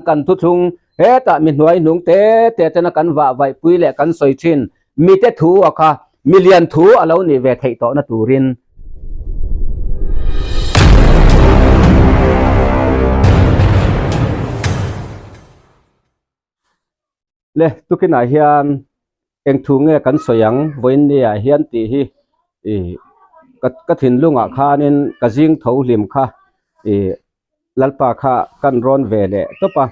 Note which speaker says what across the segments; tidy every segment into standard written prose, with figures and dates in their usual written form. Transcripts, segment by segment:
Speaker 1: kan thuthlung hetah mi hnuai hnung te te tena kan vah vaih pui leh kan sawi thin mite thu a kha milian thu a lo nih ve theih tawhna turin. Le tukinah hian eng thu nge kan sawi ang vawiinniah hian tih hi ih ka ka thinlungah khanin ka zing tho hlim kha ih lalpa kha kan rawn ve leh tawp a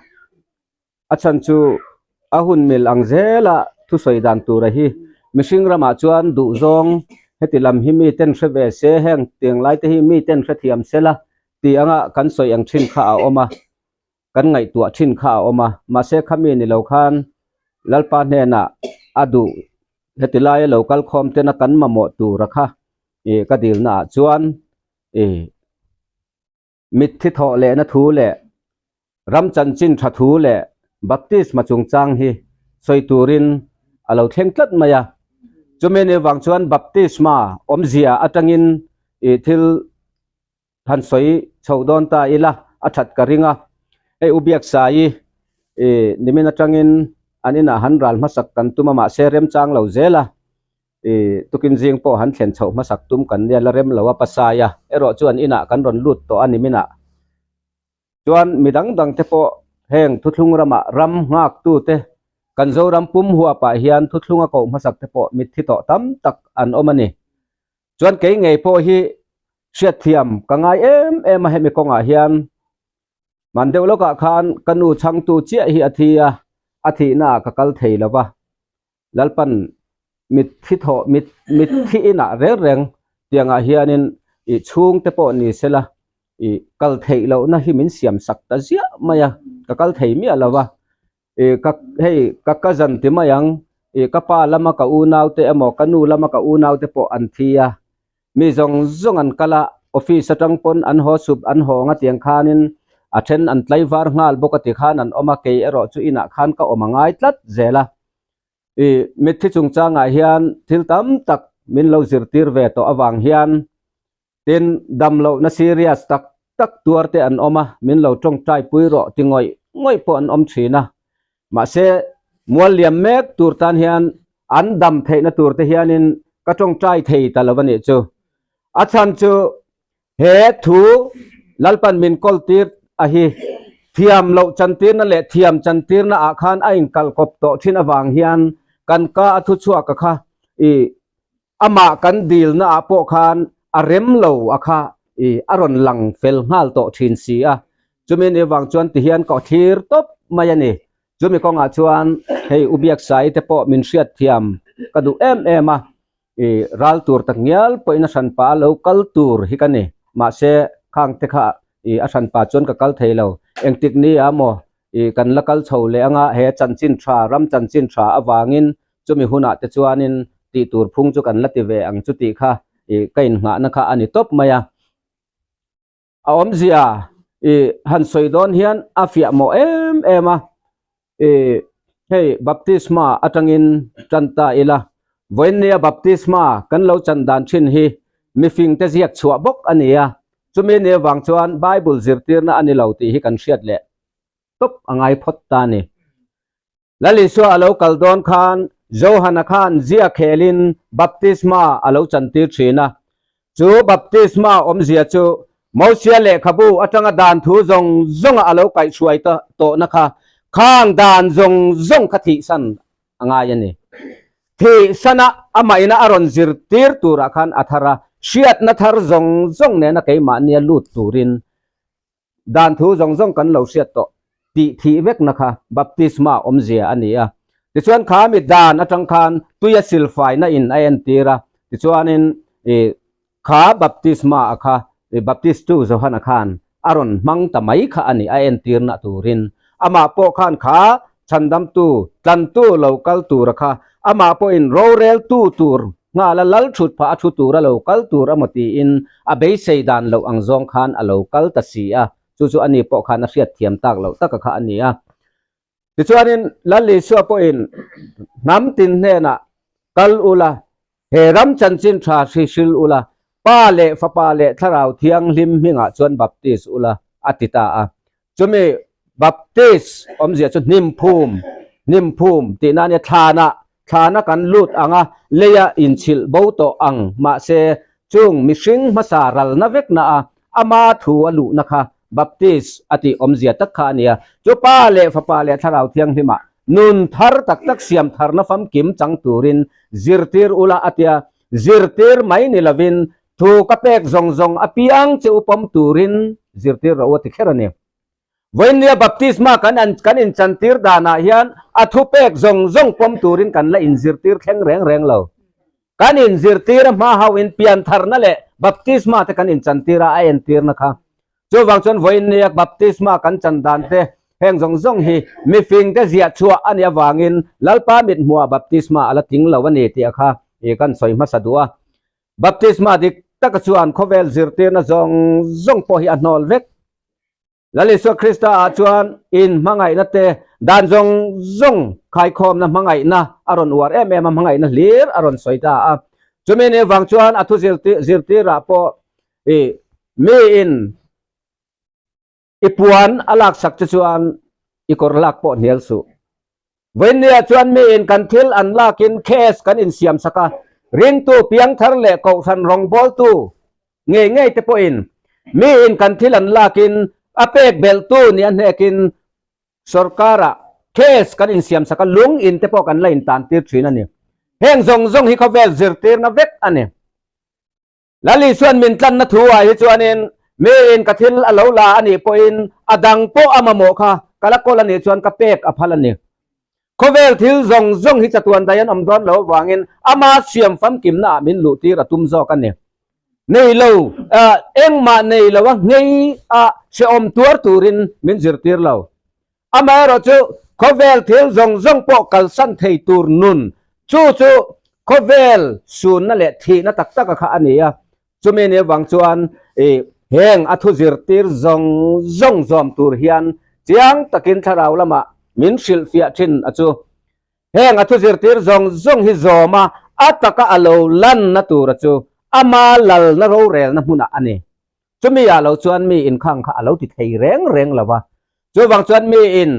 Speaker 1: a chhan chu a hun mil ang zela thusawi dan tura hi mihring ramah chuan duhzawng heti lam hi miten hre ve se heng tiang lai te hi miten hrethiam sela tih anga kan sawi ang thin kha a awm a. kan ngaihtuah thin kha a awm a, mahse khami ni lo khan Lalpa hnenah a duh heti laia lo kal khawm tena kan mamawh tura kha ih ka dilna ah chuan ih mitthi thawh lehna thu leh ram chanchin tha thu leh baptisma chungchang hi sawi turin a lo thleng tlat mai a, chumi ni vang chuan baptisma awmzia atangin ih thil Han sawi chho dawn ta ila a that ka ring a, hei U Biaksaii ih nimin atangin an inah han ral hmasak kan tum a mahse remchang lo zel a, ih tukin zing pawh han thlen chhoh hmasak tum kan nia la rem lo a pasai a, erawh chu an inah kan rawn lut tawh a niminah chuan mi dang dang te pawh heng thuthlung ramah ram nghak tu te kan Zoram pum huapah hian thuthlung a koh hmasak te pawh mitthi tawh tam tak an awm a ni. Chuan kei ngei pawh hi hriatthiam ka ngai em em a hemi kawngah hian man deuh lawkah khan ka nu chhangtu chiah hi a thi a, a thihna ah ka kal thei lo va, Lalpan mitthi thawh mit mitthi inah reng reng tiangah hianin ih chhungte pawh ni sela ih kal theih lohna hi min siam sak ta ziah mai a, ka kal thei miah lo va. Ih ka hei ka cousin ti mai ang ih ka pa lama ka unau te emaw ka nu lama ka unau te pawh an thi a mi zawng zawng an kal a office atang pawn an haw sup an hawng a tiang khanin a then an tlaivar nghal bawk a ti khan an awm a kei erawh chu inah khan ka awm a ngai tlat zel a ih mitthi chungchangah hian thil tam tak min lo zirtir ve tawh avang hian Tin, dam lohna serious tak tak tuar te an awm a, min lo tawngtai pui rawh ti ngawih ngawih pawh an awm thin a. Mahse, mual liam mek tur tan hian an dam theihna tur te hianin ka tawngtai thei ta lo a nih chu. A chhan chu he thu Lalpan min kawl tir a hi thiam loh chantirna leh thiam chantirna ah khan a inkalkawp tawh thin avang hian kan ka a thuchhuak a kha i Amah kan dilna ah pawh khan a rem lo a kha i a rawn lang fel nghal tawh thin si a, chumi ni vang chuan ti hian ka thlir tawp mai a ni. Chumi kawngah chuan hei U Biaksaii te pawh min hriatthiam ka duh em em a, i ral tur tak ngial pawhin a hranpa a lo kal tur hi ka ni. Mahse khang te kha i a hranpa chuan ka kal thei lo. Engtik ni ah maw i kan la kal chho leh anga he chanchin tha ram chanchin tha avangin chumi hunah te chuanin tih tur phung chu kan la ti ve ang chu tih kha ih ka innghahna kha a ni tawp mai a. A awmzia ih han sawi dawn hian a fiah mawh em em a, ih hei baptisma atangin tan ta ila, vawiinnia baptisma kan lo chan dan thin hi mifing te ziak chhuah bawk a ni a, chumi ni avang chuan Bible zirtirna a ni lo tih hi kan hriat leh tawp a ngai phawt ta a ni. Lal Isua a lo kal dawn khan Johana khan ziak khelin baptisma a lo chantir thin a. Chu baptisma awmzia chu Mosia lehkhabu atanga dan thu zawng zawnga a lo kaihhruai tawhna kha khang dan zawng zawng kha thihsan a ngai a ni. Thihsana amahina a rawn zirtir turah khan a thar a, hriatna thar zawng zawng nena keimahnia lut turin Dan thu zawng zawng kan lo hriat tawh tih thih vekna kha baptisma awmzia a ni a. Tichuan kha mi dan atang khan tuia silfaina in a entir a, tichuanin ih kha baptisma a kha ih baptistu Johana khan a rawn hmang ta mai kha a ni a entirna turin. Amah pawh khan kha chhandamtu tlantu lo kal tura kha amah pawhin roreltu tur Nghala lal thut phah a thu tur a lo kal tur emaw tiin a beisei dan loh ang zawng khan a lo kal ta si a, chu chu ani pawh khan a hriat thiam tak loh taka kha a ni a. Tichuanin Lal Isua pawhin hnam tin hnenah kal ula, he ram chanchin tha hri hril ula, Pa leh Fapa leh Thlarau Thianghlim hmingah chuan baptis ula a ti ta a. Chumi. Baptist awmzia chu hnim phum, hnim phum tihna a nia, thlanah, thlana kan lut ang a, leia inchhilh bo tawh ang, mahse chung mihring hmasa ralna vekna a, ama thu a luhna kha Baptist a tih awmzia tak kha a nia. Chu Pa leh Fapa leh Thlarau Thianghlimah nun thar tak tak siam tharna famkim chang turin zirtir ula a tia, zirtir mai ni lovin thu ka pek zawng zawng apiang che u pawm turin zirtir rawh u a ti kher a ni. Vawinia baptisma kan an kan inchantir danah hian a thupek zawng zawng pawm turin kan la inzirtir thleng reng reng lo. Kan inzirtir a hma hauhin piantharna leh baptisma te kan inchantir a, a entirna kha. Chuvang chuan vawinia baptisma kan chan dan te heng zawng zawng hi mifing te ziah chhuah a nih avangin Lalpa mithmuhah baptisma a la tling lo a ni tih a kha i kan sawi hmasa duh a. Baptisma dik taka chuan khawvel zirtirna zawng zawng pawh hi a hnawl vek. Lal Isua Krista ah chuan in hmangaihna te dan zawng zawng khaikhawmna hmangaihna a rawn uar em em a, hmangaihna hlir a rawn sawi ta a. Chumi ni vang chuan a thu zirtirah pawh i mi in I puan a laksak che chuan i kawr lak pawh hnial suh. Vawinia chuan miin kan thil an lakin case kan insiamsak a, ringtu piangthar leh kohhran rawngbawltu ngei ngei te pawhin miin kan thil an lakin a pek belhtu nih a hnekin sorkarah case kan insiamsak a, lung in te pawh kan la intantir thin a ni. Heng zawng zawng hi khawvel zirtirna vek a ni. Lali chuan min tlanna thu ah hi chuanin miin ka thil a lo la a nih pawhin a dang pawh a mamawh kha ka la kawl a nih chuan ka pek a phal a ni. Khawvel thil zawng zawng hi chatuan dai an awm dawn lo avangin ama siam famkimna ah min luhtir a tum zawk a ni. Nei lo, engmah nei lo a nghei a hrehawm tuar turin min zirtir lo. Amaherawhchu, khawvel thil zawng zawng pawh kalsan thei tur nun, chu chu khawvel sunna leh thihna tak taka kha a ni a. Chumi ni avang chuan i heng a thu zirtir zawng zawng zawm tur hian chiang takin thlarau lamah min hrilhfiah thin a chu. Heng a thu zirtir zawng zawng hi zawm a, a taka a lo lanna tura chu ama lalna rorelna hmunah a ni. Chumi ah lo chuan mi inkhang kha a lo ti thei reng reng lo va. Chuvang chuan mi in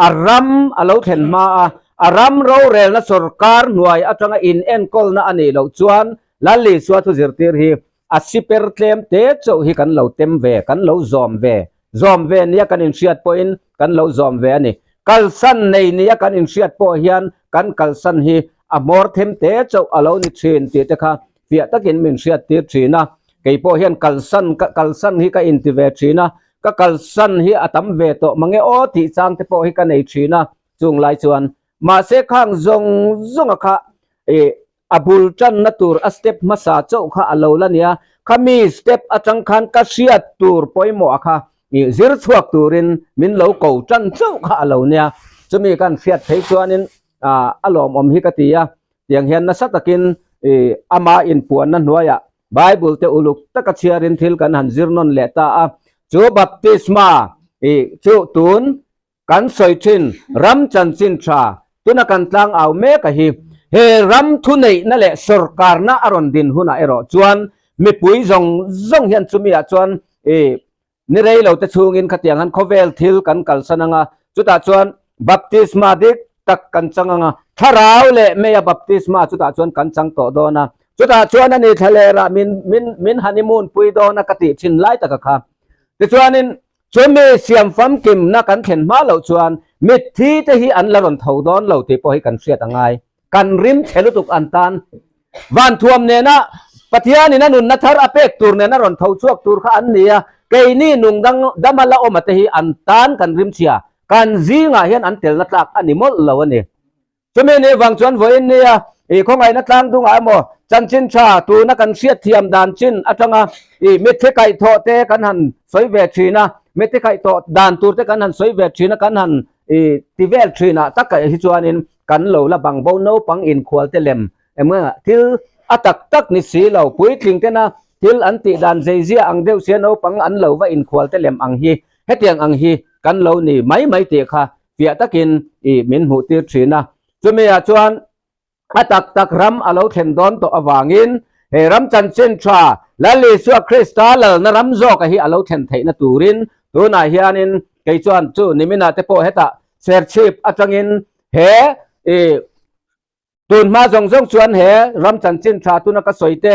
Speaker 1: a ram a lo thlen hma a, a ram rorelna sorkar hnuai atanga in enkawlna a nih loh chuan Lal Isua thu zirtir hi a siper tlem te chauh hi kan lo tem ve, kan lo zawm ve. Zawm ve nia kan inhriat pawhin kan lo zawm ve a ni. Kalsan nei nia kan inhriat pawh hian kan kalsan hi a hmawr them te chauh a lo ni thin tih te kha fiah takin min hriattir thin a. Kei pawh hian kalsan ka kalsan hi ka inti ve thin a, ka kalsan hi a tam ve tawh mange aw tih chang te pawh hi ka nei thin a, chung lai chuan mahse khang zawng zawnga kha ih a bul tanna tur a step hmasa chauh kha a lo la nia, khami step atang khan ka hriat tur pawimawh a kha ih zir chhuak turin min lo ko tan chauh kha a lo nia, chumi kan hriat phei chuanin a lawmawm hi ka ti a, tiang hian nasa takin ih ama inpuanna hnuaiah Bible te uluk taka chhiarin thil kan han zir nawn leh ta a, chu baptisma ih chu tun kan sawi thin ram chanchin tha tuna kan tlang au mek a hi. He ram thuneihna leh sawrkarna a rawn din hunah erawh chuan mipui zawng zawng hian chumi ah chuan ih Ni rei lo te chhungin khatiang han khawvel thil kan kalsan anga, chutah chuan baptisma dik tak kan chang anga, thlarau leh meia baptisma chutah chuan kan chang tawh dawn a, chutah chuan ani thlalerah min min min honeymoon pui dawn a ka tih thin lai taka kha. Tichuanin chumi siam famkimna kan thlen hma loh chuan mitthi te hi an la rawn tho dawn lo tih pawh hi kan hriat a ngai. Kan rim chhe lutuk an tan. Vanthuam nena Pathianin a nunna thar a pek tur nena rawn tho chhuak tur kha an ni a, keini nung dang dama la awm ate hi an tan kan rim chhia, kan zingah hian an telna tlak a ni mawlh lo a ni. Chumi ni vang chuan vawiin nia i khawngaihna tlang dungah emaw chanchin tha tuna kan hriatthiam dan chin atanga i mitthi kaihthawh te kan han sawi ve thin a, mitthi kaihthawh dan tur te kan han sawi ve thin a, kan han i ti vel thin ah tak hi chuanin kan lo la bang bo naupang inkhual te lem emaw thil a tak tak ni si lo puitling tena thil an tih dan zeizia ang deuh sia naupang an lo va inkhual te lem ang hi hetiang ang hi kan lo ni mai mai tih kha fiah takin i min hmuh tir thin a chumi ah chuan a tak tak ram a lo thlen dawn tawh avangin he ram chanchin tha Lal Isua Krista lalna ram zawka hi a lo thlen theihna turin. Tunah hianin kei chuan chu niminah te pawh hetah Serchhip atangin he ih Tun hma zawng zawng chuan he ram chanchin tha tuna ka sawi te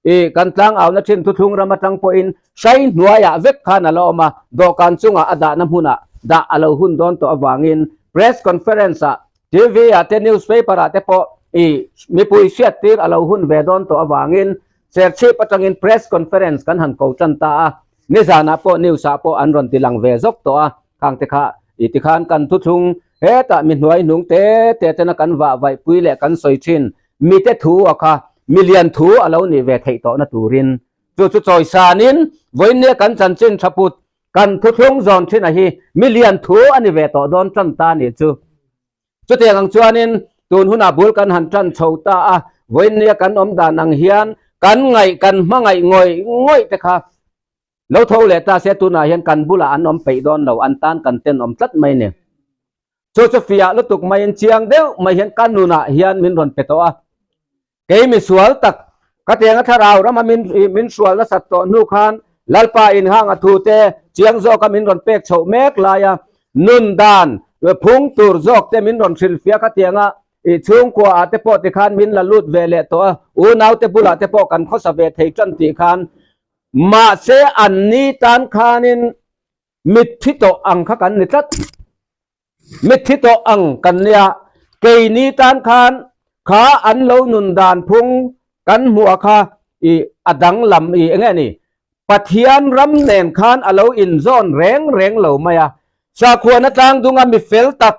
Speaker 1: i kan tlangauna thin thuthlung ram atang pawhin hrai hnuaiah vek khan a la awm a, dawhkan chungah a dahna hmunah dah a lo hun dawn tawh avangin press conference ah, TV ah te newspaper ah te pawh i mipui hriat tir a lo hun ve dawn tawh avangin Serchhip atangin press conference kan han ko tan ta a, nizanah pawh news ah pawh an rawn ti lang ve zawk tawh a, khang te kha i tikhan kan thuthlung hetah mi hnuai hnung te te tena kan vah vaih pui leh kan sawi thin mite thu a kha milian thu a lo nih ve theih tawhna turin chu chu chawisanin vawiinnia kan chanchin tha put kan thuthlung zawn thin a hi milian thu a ni ve tawh dawn tan ta nih chu. Chutiang ang chuanin tun hunah bul kan han tan chho ta a, vawiinnia kan awm dan ang hian kan ngaih kan hmangaih ngawih ngawih te kha lo tho leh ta se tunah hian kan bulah an awm peih dawn lo, an tan kan tenawm tlat mai ni. Chu chu fiah lutuk maiin chiang deuh mai hian ka nunah hian min rawn pe tawh a. Kei misual tak, ka tianga thlarau rama min min hrual nasat tawh hnu khan Lalpa inhang a thu te chiang zawka min rawn pek chhoh mek laia nun dan phung tur zawk te min rawn hrilhfiah ka tianga i chhungkua ah te pawh tikhan min la lut ve leh tawh a, unau te bulah te pawh kan khawsa ve thei tan tih khan mahse an ni tan khanin mitthi tawh ang kha kan ni tlat. Mitthi tawh ang kan nia, keini tan khan kha an lo nun dan phung kan hmuh a kha i a danglam i enge ni, Pathian ram nen khan a lo inzawn reng reng lo mai a, sakhuana tlang dunga mi fel tak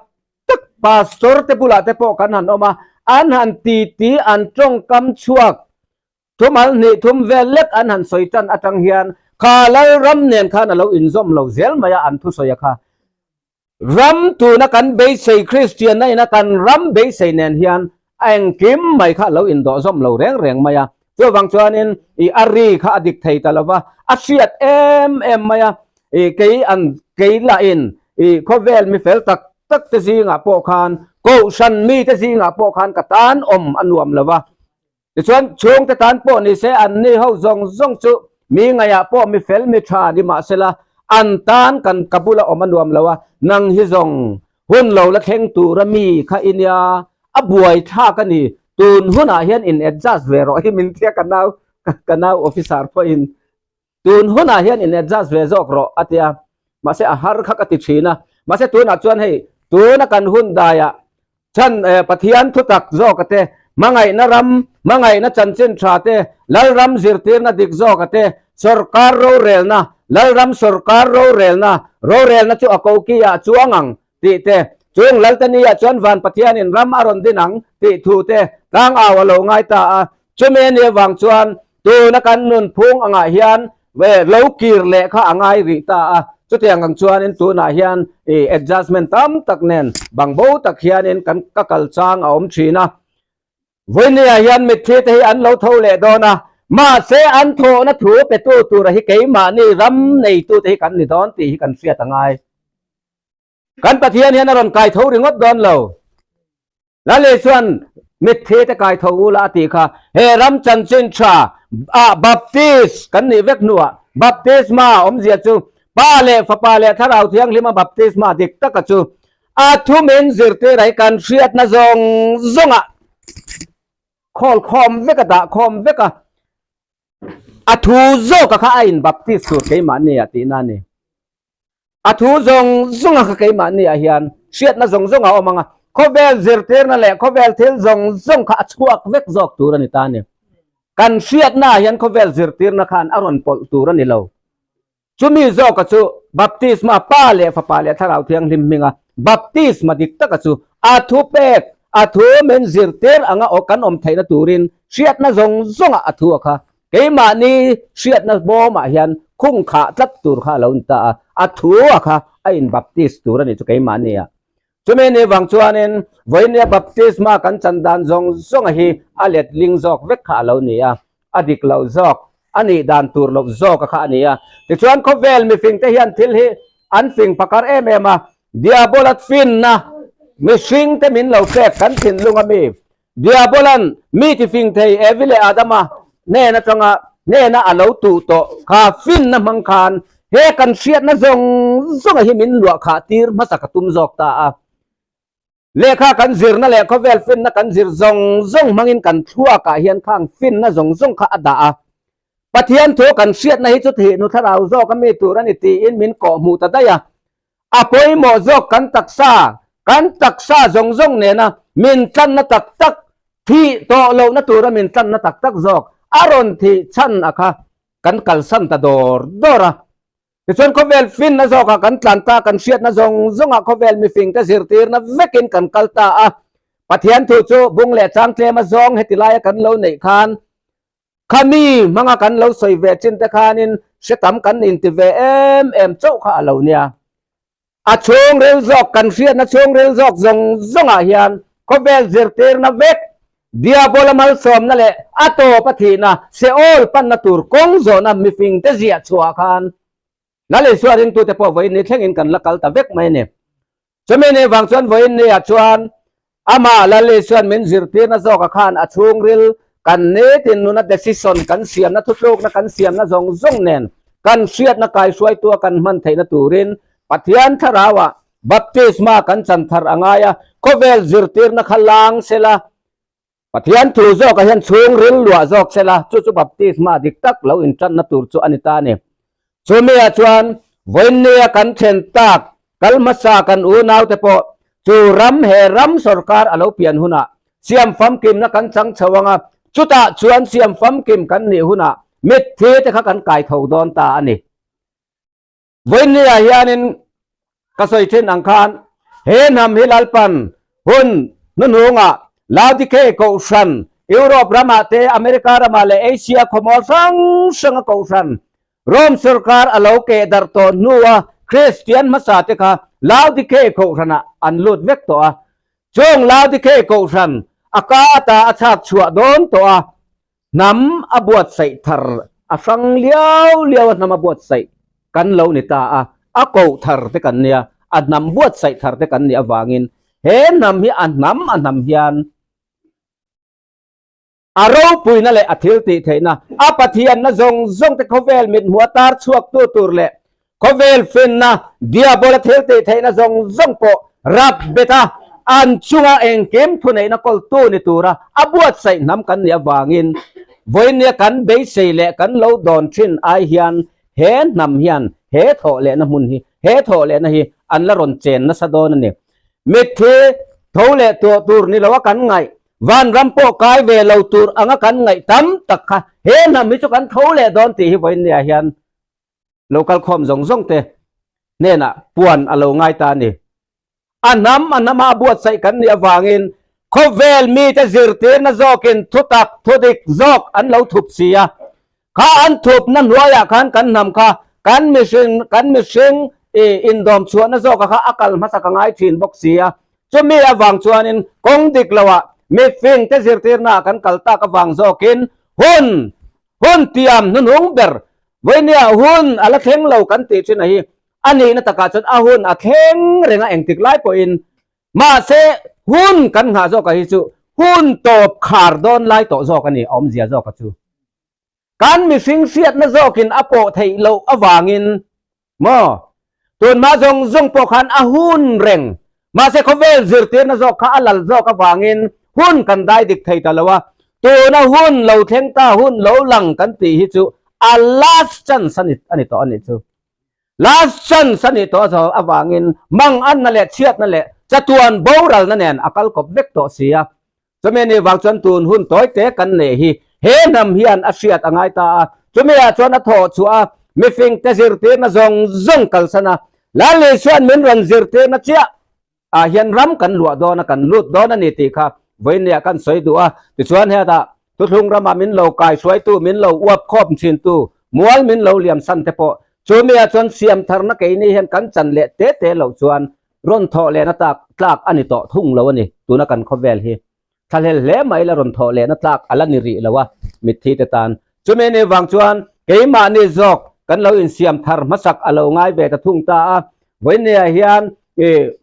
Speaker 1: tak pastor te bulah te pawh kan han awm a, an han titi an tawngkam chhuak Thumal hnih thum vel lek an han sawi tan atang hian kha Lalram nen khan a lo inzawm lo zel mai a an thusawi a kha. Ram tuna kan beisei Kristianna ina kan ram beisei nen hian a engkim mai kha a lo indawhzawm lo reng reng mai a. Chuvang chuanin i a ri kha a dik thei ta lo va, a hriat em em mai a. I kei an kei lahin i khawvel mi fel tak tak te zingah pawh khan kohhran mite zingah pawh khan ka tan awm a nuam lo va. Tichuan, chhungte tan pawh ni se an ni ho zawng zawng chu mi ngaihah pawh mi fel mi tha ni mah sela, an tan kan ka bula awm a nuam lo a, nang hi zawng hun lo la thleng tura mi kha i nia, a buai thlak a ni, tun hunah hian in adjust ve rawh hi min tia ka nau ka nau officer pawhin Tun hunah hian in adjust ve zawk rawh a tia, mahse a har kha ka ti thin a, mahse tunah chuan hei tuna kan hun daiah chhan Pathian thutak zawka te, hmangaihna ram, hmangaihna chanchin tha te, Lalram zirtirna dik zawka te, sawrkar rorelna, Lalram sawrkar rorelna, rorelna chu a koki ah chuang ang tih te, chung Laltani ah chuan van Pathianin ram a rawn din ang tih thu te tlangau a lo ngai ta a, chumi a nih avang chuan Tuna kan nunphung angah hian lo kir leh kha a ngai rih ta a, chutiang ang chuanin tunah hian i adjustment tam tak nen bangbo tak hianin kan ka kal chang a awm thin a. Vawinia hian mitthi te hi an lo tho leh dawn a, mahse an thawhna thu petu tura hi keimahni ram neitute hi kan ni dawn tih hi kan hriat a ngai. Kan Pathian hian a rawn kai tho ringawt dawn lo. Lali chuan mitthi te kai tho ula a tih kha he ram chanchin tha ah Baptist kan nih vek hnuah baptisma awmzia chu Pa leh Fapa leh Thlarau Thianghlima baptisma dik taka chu a thumin zirtir a hi kan hriatna zawng zawngah khawl khawm vek a dah khawm vek a a thu zawka kha a in baptist tur keimahni ah tihna a ni. A thu zawng zawng a kha keimahni ah hian hriatna zawng zawng a awm ang a, khawvel zirtirna leh khawvel thil zawng zawng kha a chhuak vek zawk tur a ni ta a ni. Kan hriatna ah hian khawvel zirtirna khan a rawn pawlh tur a ni lo. Chumi zawka chu baptisma Pa leh Fapa leh Thlarau Thianghlim hminga baptisma dik taka chu a thupek, a thu min zirtir anga aw kan awm theihna turin hriatna zawng zawngah a thu a kha Keimahni hriatna bawmah hian khung khah tlat tur kha a lo ni ta a, a thu a kha a in baptist tur a nih chu keimahni ah. Chumi ni vang chuanin vawinia baptisma kan chan dan zawng zawnga hi a letling zawk vek kha a lo ni a, a dik loh zawk, a nih dan tur loh zawk a kha a ni a. Tichuan khawvel mifing te hian thil hi an fing pakar em em a, Diabola finna mihring te min lo pek kan thinlung a mi Diabolan mi tifing thei Evi leh Adama hnen atanga hnena a lo tuh tawh kha finna hmang khan He kan hriatna zawng zawnga hi min luah khah tir hmasa ka tum zawk ta a. Lehkha kan zirna leh khawvel finna kan zir zawng zawng hmangin kan thluakah hian khang finna zawng zawng kha a dah a. Pathian thu kan hriatna hi chu thihnu thlarau zawk a mi tur a ni tiin min kawhhmuh ta daih a. A pawimawh zawk kan taksa, kan taksa zawng zawng nena min tlanna tak tak, thih tawh lohna tura min tlanna tak tak zawk a rawn thih chhan a kha kan kalsan ta dawr dawr a. Tichuan khawvel finna zawkah kan tlan ta, kan hriatna zawng zawngah khawvel mifingte zirtirna vekin kan kal ta a. Pathian thu chu bung leh chang tlema zawng heti laia kan lo neih khan khami hmanga kan lo sawi ve chin te khanin hre tam kan inti ve em em chauh kha a lo nia. A chhungril zawk kan hriatna chhungril zawk zawng zawngah hian khawvel zirtirna vek Diabola malsawmna leh a tawp a thihna Seol panna tur kawng zawhna mifingte ziah chhuah khan Lal Isua ringtute pawh vawiin ni thlengin kan la kal ta vek mai a ni. Chumi ni vang chuan vawiin niah chuan amah Lal Isua'n min zirtirna zawkah khan a chhungril kan nitin nuna decision kan siamna thutlukna kan siamna zawng zawng nen kan hriatna kaihruaitua kan hman theihna turin Pathian thlarauah Baptisma kan chan thar a ngai a, khawvel zirtirna kha lang sela, Pathian thu zawkah hian chhungril luah zawk sela, chu chu baptisma dik tak lo intanna tur chu a ni ta a ni. Chumi-ah chuan vawiinnia kan then tak kal hmasa kan unaute pawh chu ram he ram sorkar a lo pian hunah siam famkimna kan chang chho ang a, chutah chuan siam famkim kan nih hunah mitthi te kha kan kai tho dawn ta a ni. Vawiinniah hianin ka sawi thin ang khan he hnam hi Lalpan hun hnuhnungah Laodikei Kohhran, Europe ramah te, America ramah leh Asia khawmual hrang hranga Kohhran, Rome sorkar a lo keh darh tawh hnua Kristian hmasa te kha Laodikei Kohhranah an lut vek tawh a. Chung Laodikei Kohhran a ka ata a chhak chhuah dawn tawh a, Hnam a buatsaih thar a hrang liau liau a hnam a buatsaih kan lo ni ta a, a koh thar te kan nia, a hnam buatsaih thar te kan nih avangin he hnam hi a hnam a hnam hian a ropuina leh a thil tih theihna, a Pathianna zawng zawng te khawvel mithmuh a tar chhuak tu tur leh Khawvel finna Diabola thil tih theihna zawng zawng pawh rap bet a, an chunga engkim thuneihna kawltu ni tura a buatsaih hnam kan nih avangin vawinia kan beisei leh kan lo dawn thin ai hian he hnam hian he thawh lehna hmun hi, he thawh lehna hi an la rawn chen nasa dawn a ni. Mitthi tho leh tuah tur ni loa kan ngaih, vanram pawh kai ve lo tur anga kan ngaih tam tak kha he hnam hi chu kan tho leh dawn tih hi vawinia hian lo kal khawm zawng zawng te hnenah puan a lo ngai ta a ni. A hnam a hnama a buatsaih kan nih avangin khawvel mite zirtirna zawkin thutak thudik zawk an lo thup si a. Kha an thupna hnuaiah khan kan hnam kha kan mihring kan mihring indawm chhuahna zawka kha a kal hmasa ka ngai thin bawk si a. Chumi avang chuanin kawng dik loah mifingte zirtirnaah kan kal tak avang zawkin hun Hun tiam hnuhnung ber vawinia hun a la thleng lo kan tih thin a hi a nihna takah chuan a hun a thleng reng a engtik lai pawhin mahse hun kan nghah zawk a hi chu hun tawp khar dawn lai tawh zawk a ni a awmzia zawk a chu kan mihring hriatna zawkin a pawh theih loh avangin Maw? Tunhma zawng zawng pawh khan a hun reng. Mahse khawvel zirtirna zawk kha a lal zawk avangin hun kan dai dik thei ta lo a. Tuna hun lo thleng ta hun lo lang kan tih hi chu a last chance a ni a ni tawh a nih chu. Last chance a nih tawh zawh avangin manganna leh chhiatna leh chatuan boralna nen a kal kawp vek tawh si a. Chumi anih vang chuan tun hun tawi te kan neih hi he hnam hian a hriat a ngai ta a, chumi ah chuan a thawh chhuah a, mifing te zirtirna zawng zawng kalsan a, Lal Isua'n min rawn zirtirna chiah ah hian ram kan luah dawn a, kan lut dawn a ni tih kha vawinia kan sawi duh a, tichuan hetah thuthlung ramah min lo kaihruaitu, min lo uap khawp thintu, mual min lo liam san te pawh chumi ah chuan siam tharna keini hian kan chan leh te te loh chuan Rawn thawh lehna tlak tlak a ni tawh thung lo a ni. Tuna kan khawvel hi thlahlel hle mai la rawn thawh lehna tlak a la ni rih lo a, mitthi te tan. Chumi ni vang chuan keimahni zawk kan lo insiam thar hmasak a lo ngai ve ta thung ta a. Vawinia hian ih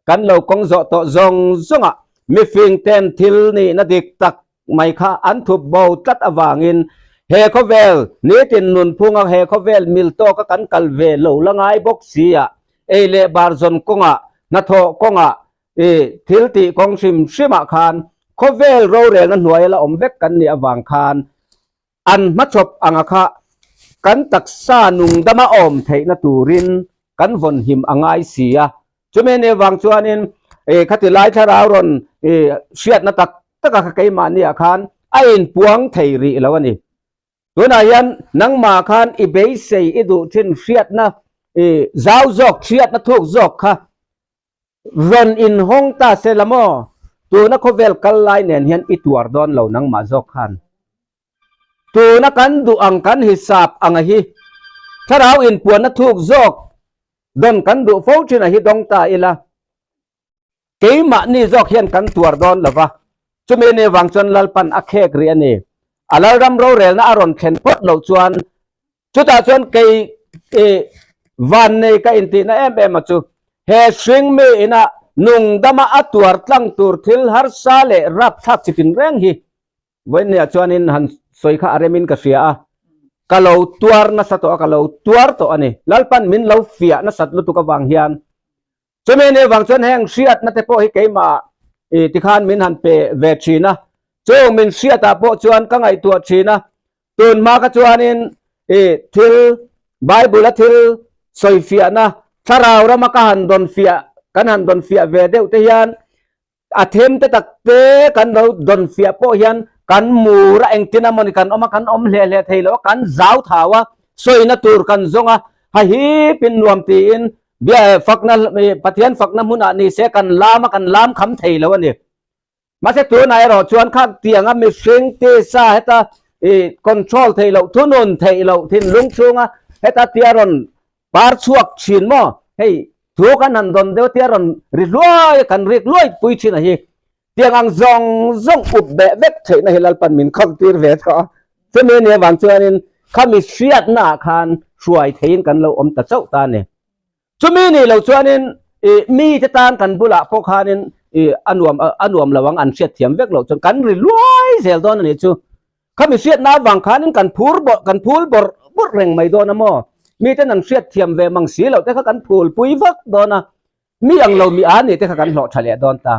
Speaker 1: kan lo kawng zawh tawh zawng zawngah mifing ten thil nihna dik tak mai kha an thup bo tlat avangin. He khawvel nitin nunphunga he khawvel mil tawka kan kal ve lo la ngai bawk si a, ei leh bar zawn kawngah, hnathawh kawngah, i thil tih kawng hrim hrimah khan khawvel rorelna hnuaia la awm vek kan nih avang khan an hmachhawp anga kha kan taksa nungdama awm theihna turin kan vawn him a ngai si a. Chumi a nih avang chuanin i khati lai thlarau rawn i hriatna tak taka kha keimahniah khan a inpuang thei rih lo a ni. Tunah hian nangmah khan i beisei i duh thin hriatna i zau zawk hriatna thuk zawk kha rawn inhawng ta se la maw? Tuna khawvel kal lai nen hian i tuar dawn lo nangmah zawk khan. Tuna kan duh ang kan hisap anga hi thlarau inpuanna thuk zawk dawn kan duh fo thin a hi dawng ta ila. Keimahni zawk hian kan tuar dawn lo va, chumi ni vang chuan Lalpan a khek rih a ni. A Lalram rorelna a rawn thlen phawt loh chuan chutah chuan kei i vannei ka intihna em em a chu. He hringmi ina nungdama a tuar tlang tur thil harsa leh rapthlak chitin reng hi Vawiinniah chuanin han sawi kha a remin ka hria a, ka lo tuar nasa tawh a, ka lo tuar tawh a ni. Lalpan min lo fiah nasat lutuk avang hian Chumi ni vang chuan heng hriatna te pawh hi keimah i tikhan min han pe ve thin a, chung min hriatah pawh chuan ka ngaihtuah thin a, tun hma kha chuanin i thil Bible a thil sawifiahna thlarau rama ka han dawn fiah kan han dawn fiah ve deuh te hian A them te tak te kan lo dawn fiah pawh hian kan mur a engtin a mawni kan awm a, kan awm hle hle thei lo a, kan zau thau a, sawina tur kan zawng a, ha hipin nuam tiin bia fakna Pathian fakna hmunah ni se kan lam a, kan lam kham thei lo a ni. Mahse tunah erawh chuan khak tianga mihring tisa heta i control theih loh, thunun theih loh thinlung chhunga heta tia rawn Par chhuak thin maw? Hei thu kan han dawn deuh tia rawn ri hluai a, kan rik luai pui thin a hi. Tiang ang zawng zawng up beh vek theihna hi Lalpan min khawk tir ve tawh a. Chumi a nih avang chuanin khami hriatna ah khan hruai theiin kan lo awm ta chauh ta a ni. Chumi nih loh chuanin ih mite tan kan bulah pawh khanin ih a nuam a nuam lo ang an hriatthiam vek loh chuan kan ri luai zel dawn a nih chu. Khami hriatna avang khanin kan phur bawrh kan phul bawrh bawrh reng mai dawn a maw? Miten an hriat thiam ve mang si loh te kha kan phul pui vak dawn a, mi ang lo mi a nih te kha kan hlawh tha leh dawn ta.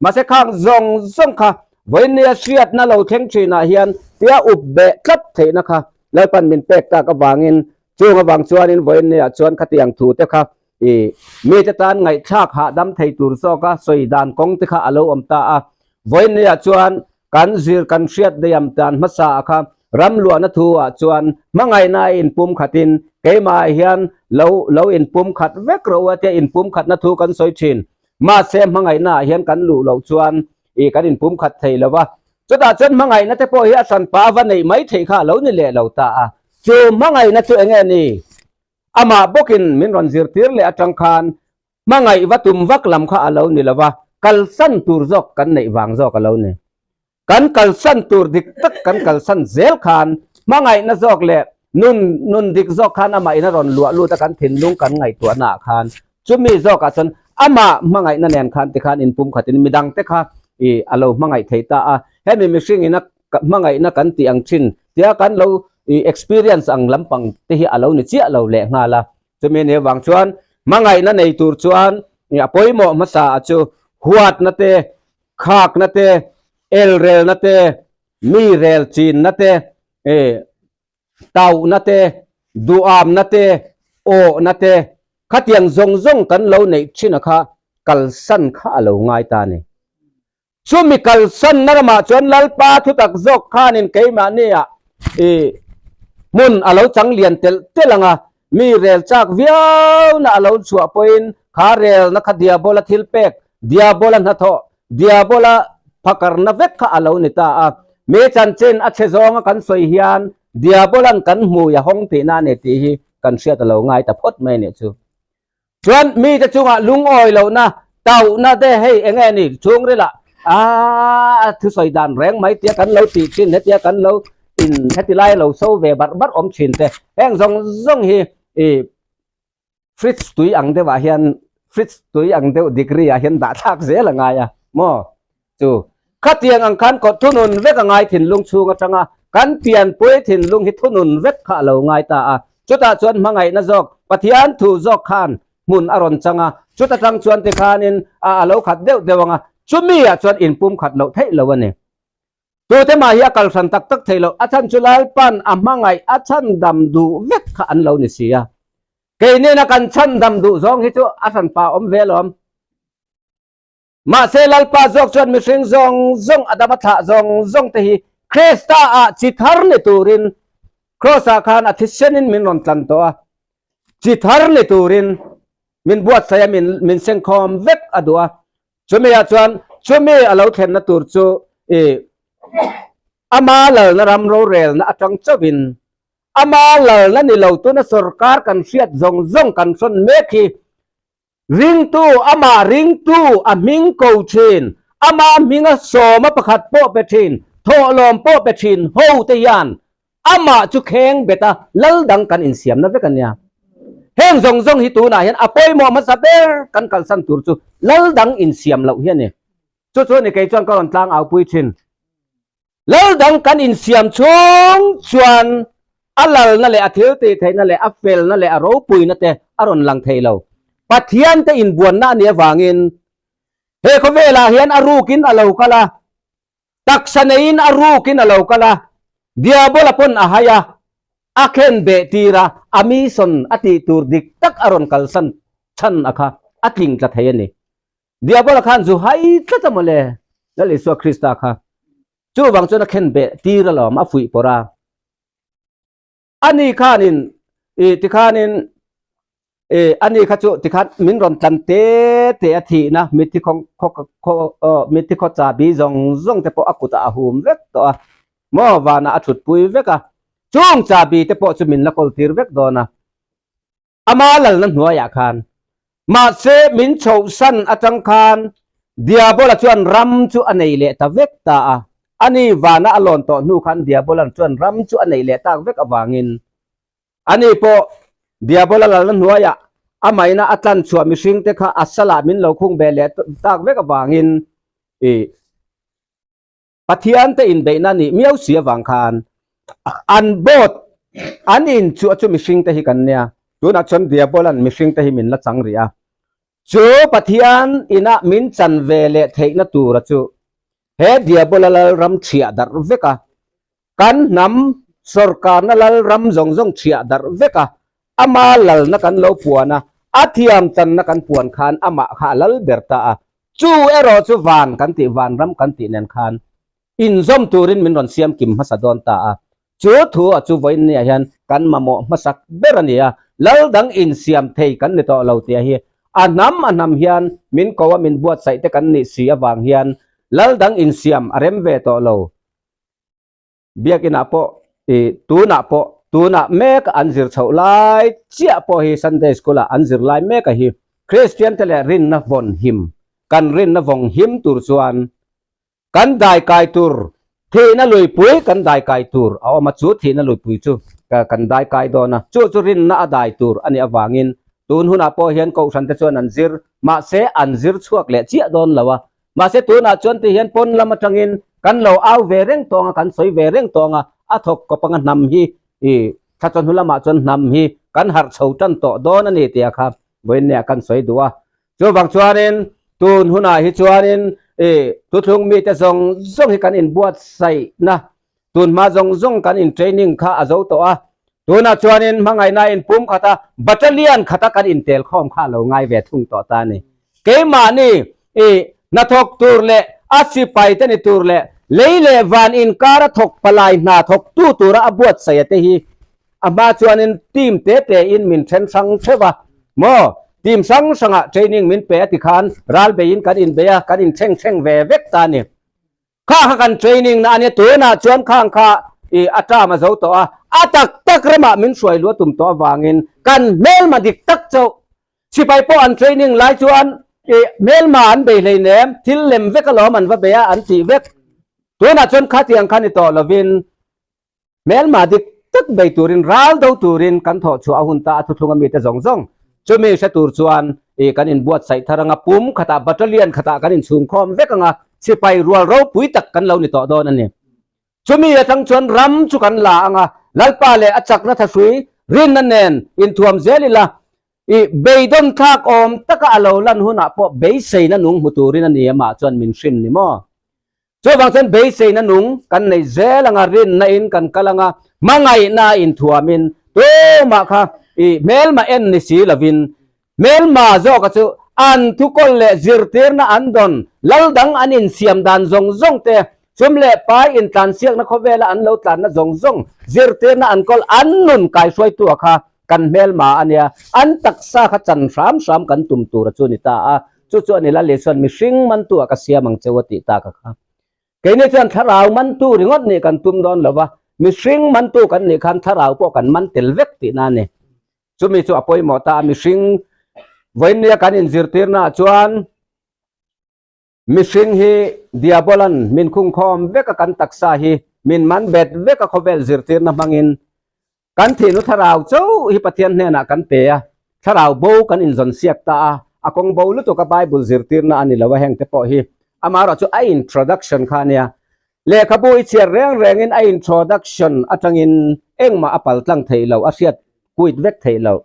Speaker 1: Mahse khang zawng zawng kha vawinia hriatna lo thleng thinah hian tia up beh tlat theihna kha Lalpan min pek tak avangin chung avang chuanin vawinia chuan khatiang thu te kha i mite tan ngaihthlak hahdam thei tur zawka sawi dan kawng te kha a lo awm ta a. Vawinia chuan Kan zir kan hriat deiam tan hmasa a kha ram luahna thu ah chuan hmangaihna a inpum khatin keimah ah hian lo lo inpum khat vek rawh u a tia inpum khatna thu kan sawi thin. Mahse hmangaihna ah hian kan luh loh chuan ih kan inpum khat thei lo va. Chutah chuan hmangaihna te pawh hi a hranpa a va neih mai theih kha a lo ni leh lo ta a. Chu hmangaihna chu enge ni? Amah bawkin min rawn zirtir leh atang khan Hmangaih va tum vak lam kha a lo ni lo va, kalsan tur zawk kan neih vang zawk a lo ni. Kan kalsan tur dik tak kan kalsan zel khan hmangaihna zawk leh nun nun dik zawk khan amah in a rawn luah lut a kan thinlung kan ngaihtuahna ah khan chumi zawkah chuan amah hmangaihna nen khan tikhan inpum khatin midang te kha i a lo hmangaih thei ta a. Hemi mihring ina hmangaihna kan tih ang thin tia kan lo i experience ang lampang te hi a lo ni chiah lo lehnghal a. Chumi ni avang chuan hmangaihna nei tur chuan a pawimawh hmasa a chu huatna te, khakna te, elrelna te, mi rel chinna te, tauhna te, duhamna te, awhna te, khatiang zawng zawng kan lo neih thin a kha kalsan kha a lo ngai ta a ni. Chumi kalsanna ramah chuan Lalpa thutak zawk khanin keimahniah i hmun a lo chang lian telh telh ang a, mi rel chak viauna a lo chhuah pawhin kha relna kha Diabola thil pek, Diabola hnathawh, Diabola phakarna vek kha a lo ni ta a. Mi chanchin a chhe zawnga kan sawi hian Diabolan kan hmui a hawng tihna a ni tih hi kan hriat a lo ngai ta phawt mai a nih chu. Chuan mite chungah lungawi lohna, tauhna te hei eng nge ni chhungrilah aaa thusawi dan reng mai tia kan lo tih thin hetia kan lo in heti lai lo so ve barh barh awm thin te heng zawng zawng hi i fridge tui ang deuhah hian fridge tui ang deuh degree ah hian dah thlak zel a ngai a maw chu khatiang ang khan kawt thunun vek a ngai thinlung chhung atanga. Kan pianpui thinlung hi thunun vek kha a lo ngai ta a. Chutah chuan hmangaihna zawk, Pathian thu zawk khan hmun a rawn chang a. Chuta tang chuan tikhanin a a lo khat deuh deuh ang a, chumi ah chuan inpum khat loh theih lo a ni. Tute mah hi a kal hran tak tak thei lo, a chhan chu Lalpan a hmangaih a chhandam duh vek kha an lo ni si a. Keinena kan chhandam duh zawng hi chu a hranpa awm ve alawm. Mahse Lalpa zawk chuan mihring zawng zawng a dam a thlah zawng zawng te hi Krista ah chi thar ni turin Kraws ah khan a thisenin min rawn tlan tawh a, chi thar ni turin min buatsaih a min min sengkhawm vek a duh a. Chumi ah chuan chumi a lo thlenna tur chu i ama lalna ram rorelna atang chauhin ama lalna ni lo tuna sorkar kan hriat zawng zawng kan hrawn mek hi Ringtu, amah ringtu, a hming ko thin, ama hminga sawma pakhat pawh pe thin, thawhlawm pawh pe thin ho te hian amah chu kheng bet a, lal dang kan insiamna vek a nia. Heng zawng zawng hi tunah hian a pawimawh hmasa ber kan kalsan tur chu lal dang insiam loh hi a ni. Chu chu ni kei chuan ka rawn tlang au pui thin. Lal dang kan insiam chhung chuan a lalna leh a thil tih theihna leh a felna leh a ropuina te a rawn lang thei lo. Pathian te inbuanna a nih avangin he khawvelah hian a rukin a lo kal a, taksa neiin a rukin a lo kal a, Diabola pawn a hai a, a khen beh tir a, a mission a tih tur dik tak a rawn kalsan chhan a kha a tling tla thei a ni. Diabola khan zu hai tlat a mawle, Lal Isua Krista kha. Chuvang chuan a khen beh tir alawm, a fuih pawrh a. Ani khanin, i tikhanin, i ani kha chu tikhan min rawn tlan te te a thihna, mitthi khaw khaw khaw aw mitthi khaw chabi zawng zawng te pawh a kutah a hum vek tawh a, maw vanah a thutpui vek a. Chung chabi te pawh chu min la kawl tir vek dawn a. Ama lalna hnuaiah khan. Mahse, min chhohsan atang khan Diabola chuan ram chu a nei leh ta vek ta a. Ani vana a lawn tawh hnu khan Diabola chuan ram chu a nei leh tak vek avangin ani pawh Diabola lalna hnuaiah a maina a tlan chhuah mihringte kha a salah min lo khung ve leh tak vek avangin i Pathian te inbeihna nih miau si avang khan an boat an in chu chu mihring te hi kan nia tunah chuan Diabolan mihring te hi min la chang rih a chu Pathian inah min chan ve leh theihna tura chu he Diabola lalram chhiah darh vek a kan hnam sorkarna lalram zawng zawng chhiah darh vek a ama lalna kan lo puan a a thiam channa kan puan khan amah kha a lal ber ta a Chu erawh chu van kan tih vanram kan tih nen khan inzawm turin min rawn siam kim hmasa dawn ta a. Chu thu a chu vawiin niah hian kan mamawh hmasak ber a ni a, lal dang insiam thei kan ni tawh lo tih hi a hnam a hnam hian min ko a min buatsaih te kan nih si avang hian lal dang insiam a rem ve tawh lo. Biakinah pawh i tunah pawh tunah mek an zir chhoh lai chiah pawh hi Sunday School ah an zir lai mek a hi Kristian te leh rinna vawn him kan rinna vawng him tur chuan kan dai kai tur thihna luipui kan dai kai tur a awm a chu thihna luipui chu kan dai kai dawn a chu chu rinna a dai tur a nih avangin tun hunah pawh hian kohhran te chuan an zir mahse an zir chhuak leh chiah dawn lo a Mahse tunah chuan ti hian pawn lam atangin kan lo au ve reng tawng a, kan sawi ve reng tawng a, a thawk kawp anga hnam hi i thla chawhnu lamah chuan hnam hi kan harh chho tan tawh dawn a ni tia kha vawiinneah kan sawi duh a. Chuvang chuanin tun hunah hi chuanin i thuthlung mite zawng zawng hi kan inbuatsaihna Tun hma zawng zawng kan in training kha a zo tawh a, tunah chuanin hmangaihna in pum khat a, battalion khata kan intel khawm kha a lo ngai ve thung tawh ta a ni. Keimahni i hnathawk tur leh a sipai te ni tur leh lei leh van inkar a thawk palai hna thawk tu tura a buatsaih a te hi a hma chuanin team te te in min then hrang theuh a, maw team hrang hrangah training min pe a ti khan ral beiin kan inbei a, kan inthleng thleng ve vek ta a ni. Kha kha kan training na a nia, tunah chuan khang kha i a term a zo tawh a, a tak tak ramah min hruai luah tum tawh avangin kan hmelma dik tak chauh. Sipai pawh an training lai chuan i hmelma an bei hleinem, thil lem vek alawm an va bei a an tih vek. Tunah chuan khatiang kha ni tawh lovin Hmelma dik tak bei turin ral do turin kan thawh chhuah a hun ta a thuthlung a mite zawng zawng. Chumi hre tur chuan i kan inbuatsaih thar anga pum khatah battalion khatah kan inchhungkhawm vek anga sipai rual ropui tak kan lo ni tawh dawn a ni. Chumi atang chuan ram chu kan la ang a, Lalpa leh a chakna thahrui rinna nen inthuam zel ila, i beidawn thlak awm taka a lo lan hunah pawh beiseina nung hmu turin a ni amah chuan min hrin ni maw? Chuvang chuan beiseina nung kan nei zel ang a, rinna in kan kal ang a, hmangaihna inthuamin tumah kha i hmelma en ni si lovin Hmelma zawka chu an thukawl leh zirtirna an dawn, lal dang an insiam dan zawng zawng te, chum leh pai intlansiakna khawvela an lo tlanna zawng zawng, zirtirna an kawl an nun kaihruaitu a kha kan hmelma a nia, an taksa kha chan hram hram kan tum tur a chu ni ta a, chu chu a ni Lal Isuan mihring mantu ah ka siam ang cheu a tih tak a kha. Keini chuan thlarau mantu ringawt nih kan tum dawn lo va, mihring mantu kan nih khan thlarau pawh kan man tel vek tihna a ni. Chumi chu a pawimawh ta a, mihring vawinia kan inzirtirnaah chuan mihring hi Diabolan min khungkhawm vek a, kan taksa hi min man bet vek a khawvel zirtirna hmangin kan thihnu thlarau chauh hi Pathian hnenah kan pe a, thlarau bo kan inzawnsiak ta a, a kawng bo lutuk a Bible zirtirna a ni lo a hengte pawh hi amaherawhchu a introduction kha a nia. Lehkhabu i chhiar reng rengin a introduction atangin engmah a paltlang theih loh, a hriat kuit vek theih loh.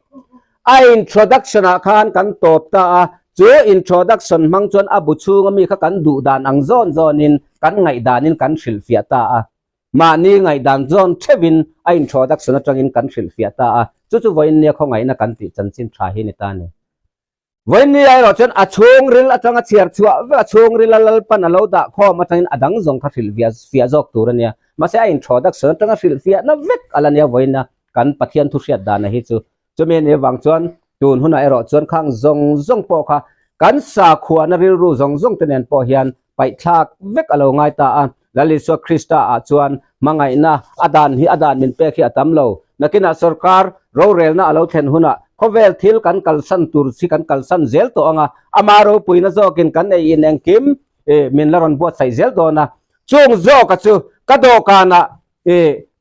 Speaker 1: A introduction ah khan kan tawp ta a, chu introduction hmang chuan a bu chhunga mi kha kan duh dan ang zawn zawnin kan ngaihdanin kan hrilhfiah ta a. Mahni ngaihdan zawn theuhin a introduction atangin kan hrilhfiah ta a, chu chu vawiinnia khawngaihna kan tih chanchin tha hi ni ta a ni. Vawiinni erawh chuan a chhungril atanga chhiar chhuah vek a chhungril a Lalpan a lo dah khawm atangin a dang zawng kha hrilh viah fiah zawk tur a nia. Mahse a introduction atanga hrilh fiahna vek a la nia vawiina kan Pathian thu hriat dana hi chu. Chumi anih avang chuan tun hunah erawh chuan khang zawng zawng pawh kha kan sakhuana rilru zawng zawng te nen pawh hian paihthlak vek a lo ngai ta a. Lal Isua Krista ah chuan hmangaihna a dan hi a dan min pek hi a tam lo. Nakinah sorkar rorelna a lo thlen hunah khawvel thil kan kalsan tur hi kan kalsan zel tawh ang a, ama ropuina zawkin kan ei in engkim min la rawn buatsaih zel dawn a. Chung zawka chu ka dawhkanah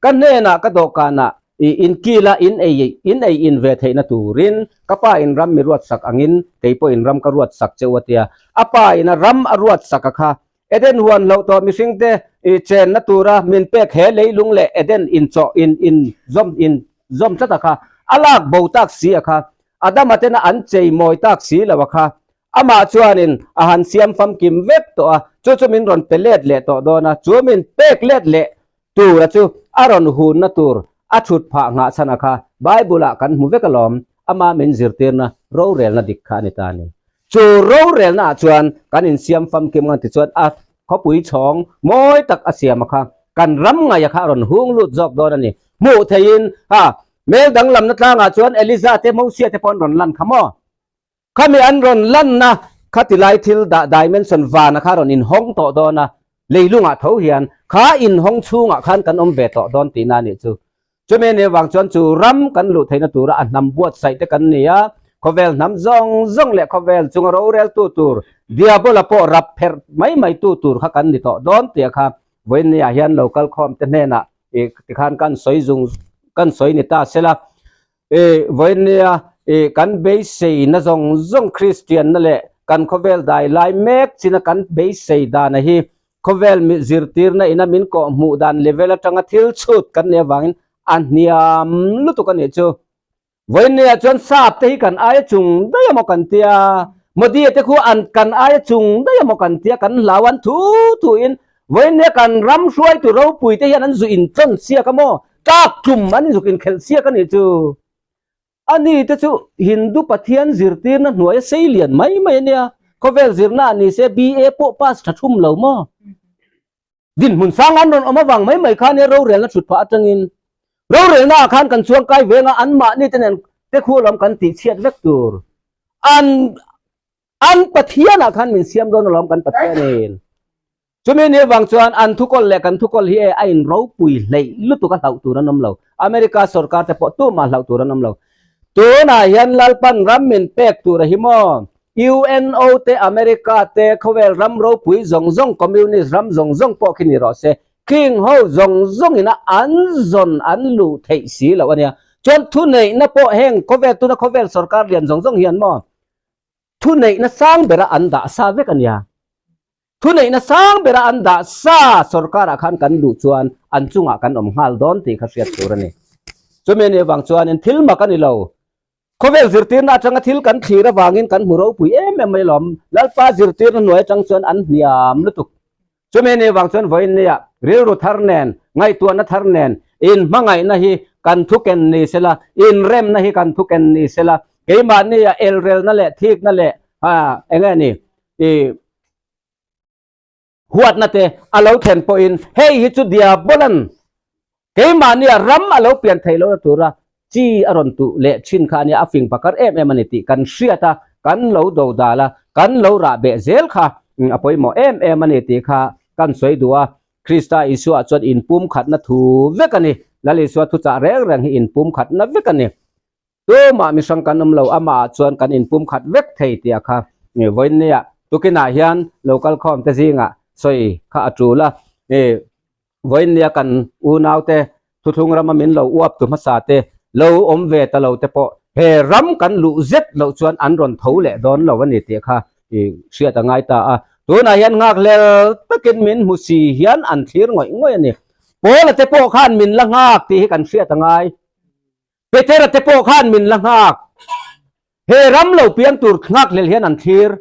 Speaker 1: ka hnenah ka dawhkanah inkila in ei in ei in ve theihna turin ka pa in ram mi ruatsak angin kei pawhin ram ka ruatsak che u a tia. A pa in a ram a ruatsak a kha Eden huan hloh tawh mihringte i chenna tura min pek he leilung leh Eden inchawh in in zawm in zawm tlat a kha a lak bo tak si a kha Adama tena an chei mawi tak si lo a kha amah chuanin a han siam famkim vek tawh a chu chu min rawn pe let leh tawh dawn a chu min pek let leh tura chu a rawn hunna tur a thut phah nghah chhan a kha Bible ah kan hmu vek alawm ama min zirtirna rorelna dik kha a ni ta a ni. Chu rorelna ah chuan kan insiam famkim ngan tichuan a khawpui chhawng mawi tak a siam a kha kan ram ngaih a kha a rawn hung lut zawk dawn a ni. Hmuh theihin ha hmel danglamna tlangah chuan Eliza te Mosia te pawh an rawn lan kha maw? Khami an rawn lanna kha tilai thil dah dimension vana kha rawn inhawng tawh dawn a, leilungah tho hian kha inhawng chhungah khan kan awm ve tawh dawn tihna a nih chu. Chumi anih avang chuan chu ram kan luh theihna tura a hnam buatsaih te kan ni a, khawvel hnam zawng zawng leh khawvel chunga roreltu tur Diabola pawh rap pherh mai mai tu tur kha kan ni tawh dawn tih kha vawiinniah hian lo kalkhawm te hnenah tikhan kan sawi zung kan sawi ni ta sela. I vawinia i kan beiseina zawng zawng Kristianna leh kan khawvel dai lai mek china kan beisei dana hi khawvel mi zirtirna ina min kawh hmuh dan level atanga thil chhut kan nih avangin a hniam lutuk a nih chu. Vawinia chuan sap te hi kan aia chung daih emaw kan tia, Modi te khu an kan aia chung daih emaw kan tia kan hlau an thu thu in vawinia kan ram hruaitu ropui te hian an zu intlawn siak a maw? Tlak tlum an inzuk inkhelh siak a nih chu. Ani te chu Hindu Pathian zirtirna hnuaia sei lian mai mai a nia. Khawvel zirna ah ni se BA pawh pass tha thum lo maw? Dinhmun sang an rawn awm avang mai mai kha nia rorelna thut phah atangin rorelna ah khan kan chuang kai veng a anmahni te nen te khu alawm kan tih chhiat vek tur. An an Pathian ah khan min siam dawn alawm kan Pathianin. Chumi ni avang chuan an thukawl leh kan thukawl hi e a in ropui hleih lutuk a hlauh tur an awm lo. America sorkar te pawh tumah hlauh tur an awm lo. Tunah hian Lalpan ram min pek tur a hi maw? UNO te America te khawvel ram ropui zawng zawng communist ram zawng zawng pawh khi ni rawh se. King ho zawng zawng ina an zawn an luh theih si loh a nia. Chuan thuneihna pawh heng khawvel tuna khawvel sorkar lian zawng zawng hian maw thuneihna sang bera an dah sa vek a nia. Thuneihna sang bera an dah sa sorkarah khan kan duh chuan an chungah kan awm nghal dawn tih kha hriat tur a ni. Chumi anih avang chuanin thil mak a ni lo. Khawvel zirtirna atanga thil kan thlir avangin kan hmu ropui em em mai lawm. Lalpa zirtirna hnuai atang chuan an hniam lutuk. Chumi anih avang chuan vawiin nia rilru thar nen, ngaihtuahna thar nen inhmangaihna hi kan thuken ni sela, inremna hi kan thuken ni sela, keimahnia elrelna leh thikna leh eng nge ni i huatna te a lo thlen pawhin hei hi chu diabolan keimahnia ram a lo pian theih lohna tura chi a rawn tuh leh thin kha a nia, a fing pakar em em a ni tih kan hriat a, kan lo do dal a, kan lo rah beh zel kha a pawimawh em em a ni tih kha kan sawi duh a. Krista Isua chuan inpumkhatna thu vek a ni. Lal Isua thuchah reng reng hi inpumkhatna vek a ni. Tumah mihrang kan awm lo, amah ah chuan kan inpum khat vek thei tih a kha vawiinnia tukinah hian local khawm te zingah sawi kha a tul a, vawiinnia kan unau te thuthlung rama min lo uap tu hmasa te lo awm ve ta lo te pawh he ram kan luh zet loh chuan an rawn tho leh dawn lo a ni tih kha hriat a ngai ta a, tunah hian nghakhlel takin min hmu si hian an thlir ngawih ngawih a ni. Paula te pawh khan min la nghak tih hi kan hriat a ngai. Petera te pawh khan min la nghak. He ram lo piang tur nghak hlel hian an thlir.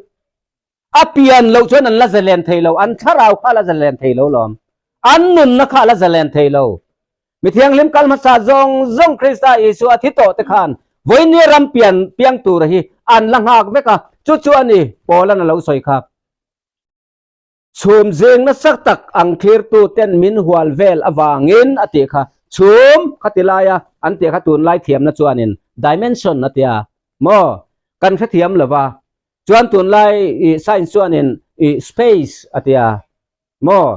Speaker 1: A pian loh chuan an la zalen thei lo, an thlarau kha a la zalen thei lo lawm. An nunna kha a la zalen thei lo. Mi thianghlim kal hmasa zawng zawng Krista Isua a thi tawh te khan vawinia ram pian piang tura hi an la nghak vek a, chu chu a ni Paula'n a lo sawi kha. Chhum zing nasa tak ang thlirtu ten min hual vel avangin a tih kha chhum kha ti laia an tih kha tunlai thiamna chuanin dimension a tia maw kan hrethiam lova chuan tunlai ih science chuanin ih space a tia maw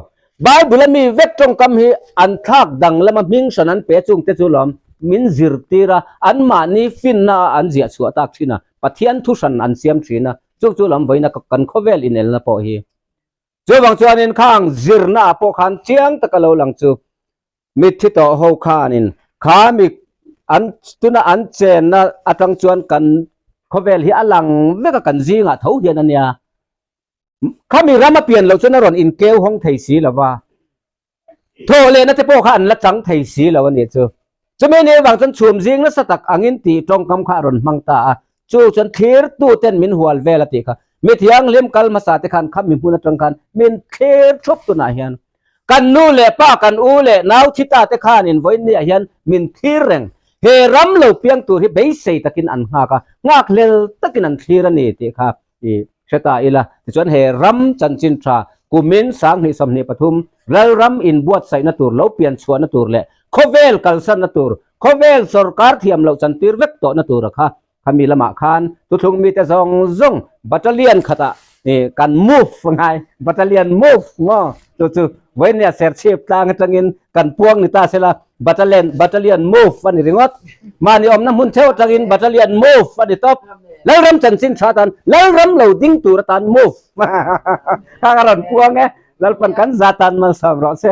Speaker 1: Bible a mi vek tawngkam hi an thlak danglama hming hran an pe chung te chu lawm min zirtir a anmahni finna a an ziah chhuah tak thin a Pathian thu hran an siam thin a Chu chu lam vawiina kan khawvel inelna pawh hi. Chuvang chuanin khang zirna ah pawh khan chiang taka lo lang chu mitthi tawh ho khanin kha mi an tuna an chenna atang chuan kan khawvel hi a lang vek a kan zingah tho hian a nia. Khami ram a pian loh chuan a rawn inkeu hawng thei si lova. Thawh lehna te pawh kha an la chang thei si lo a nih chu. Chumi ni avang chuan chhum zing nasa tak angin tih tawngkam kha a rawn hmang ta a, chu chuan thlirtu ten min hual vel a tih kha. Mi thianghlim kal hmasa te khan khami hmun atang khan min thlir thup tunah hian kan nu leh pa kan u leh nau thi ta te khanin vawiinniah hian min thlir reng. He ram lo piang tur hi beisei takin an nghak a, nghakhlel takin an thlir a ni tih kha I hre ta ila, tichuan he ram chanchin tha kumin 2023 Lalram inbuatsaihna tur lo pian chhuahna tur leh khawvel kalsanna tur, khawvel sawrkar thiam loh chantir vek tawhna tura kha khami lamah khan thuthlung mite zawng zawng battalion khatah kan move ngai, battalion move maw chu chu vawinia serchhip tlang atangin kan puang ni ta sela battalion battalion move a ni ringawt. Mahni awmna hmun theuh atangin battalion move a ni tawp. Lalram chanchin tha atan Lalram lo ding tur atan move. Kha ka rawn puang e. Lalpan kan za tan malsawm rawh se.